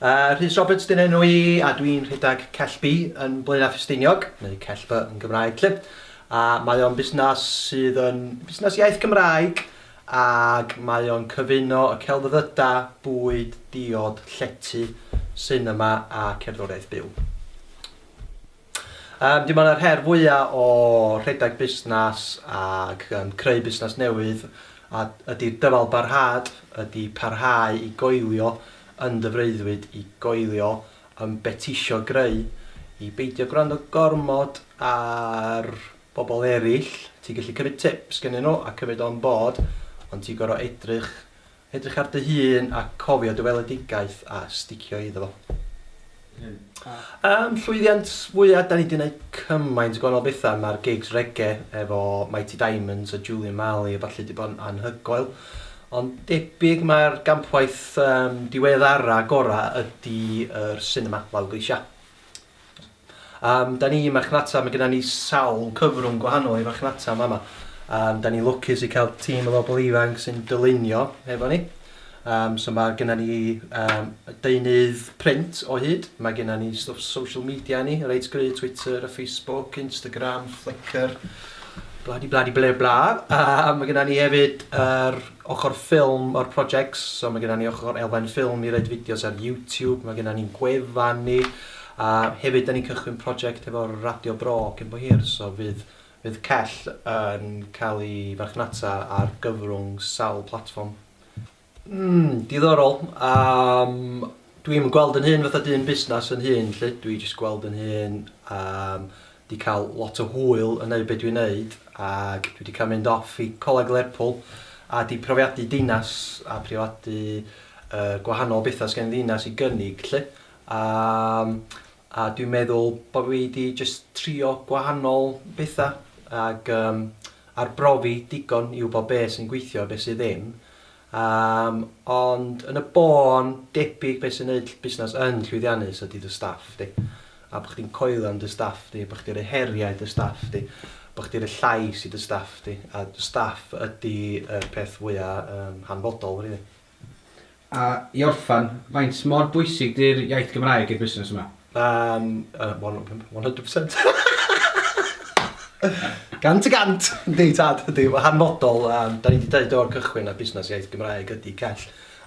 Rhys Roberts dyn enw i, a dwi'n rhedeg Cell B yn Blaenau Ffestiniog, neu Cell B yn Gymraeg 'lly. A mae o'n busnes sydd yn busnes iaith Gymraeg, ac mae o'n cyfuno y celfyddydau, bwyd, diod, llety, sinema a cerddoriaeth byw. Yym, dim ond yr her fwya o rhedeg busnes ac yym creu busnes newydd a ydi'r dyfalbarhad, ydi parhau i goelio yn dy freuddwyd, i goelio yn be tisio greu, i beidio gwrando gormod ar bobl erill, ti'n gallu cymryd tips gennyn nhw a cymryd on board, ond ti'n gorfod edrych Edrych ar dy hun a cofio dy weledigaeth a sticio iddo fo. Yym, llwyddiant fwya, da ni 'di neud cymaint o gwahanol betha, ma'r gigs reggae efo Mighty Diamonds a Julian Marley a ballu 'di bod yn anhygoel. Ond debyg mae'r gampwaith yym diweddara gora ydi yr sinema lawr grisia. Yym, da ni marchnata, mae genna ni sawl cyfrwng gwahanol i farchnata yn fama. Um, da ni'n lwcus i cael tîm o bobl ifanc sy'n dylunio efo ni. Um, so mae genna ni um, deunydd print o hyd, mae genna ni stwff social media ni, reit gry, Twitter a Facebook, Instagram, Flickr, bladi bladi ble bla. A mae genna ni hefyd yr ochr ffilm o'r projects, so mae genna ni ochr elfen ffilm i roid fideos ar YouTube, mae genna ni'n gwefan ni, a hefyd da ni'n cychwyn project efo Radio Bro cyn bo hir, so fydd, fydd Cell yn cael ei farchnata ar gyfrwng sawl platfform. Mm, diddorol. Um, dwi'm yn gweld yn hun fatha dyn busnes yn hun, 'lly. Dwi jyst gweld yn hun um, 'di cael lot o hwyl yn neud be dwi'n neud ac dwi 'di cael mynd off i Coleg Lerpwl a 'di profiadu dinas a priofadu uh, gwahanol bethau sgen ddinas i gynnig 'lly. A, a dwi'n meddwl bod fi 'di jyst trio gwahanol bethau ac um, arbrofi digon i wybod be sy'n gweithio a be sydd ddim. Yym, ond yn y bôn, debyg be sy'n neud busnes yn llwyddiannus ydy dy staff di. A bo' chdi'n coelio am dy staff di, bo' chdi rhoi heriau i dy staff di, bo' chdi rhoi llais i dy staff di, a dy staff ydy y peth fwya yym hanfodol rili. A i orffan, faint mor bwysig 'di'r iaith Gymraeg i'r busnes yma? Yym yy 100%. 100%! Yndi tad, yndi, mae'n hanfodol. Um, da ni wedi dweud o'r cychwyn na busnes iaith Gymraeg ydy Cell.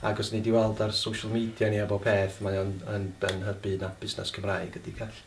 Ac os ni wedi weld ar social media ni a bob peth, mae o'n yn, yn hybu na busnes Cymraeg ydy Cell.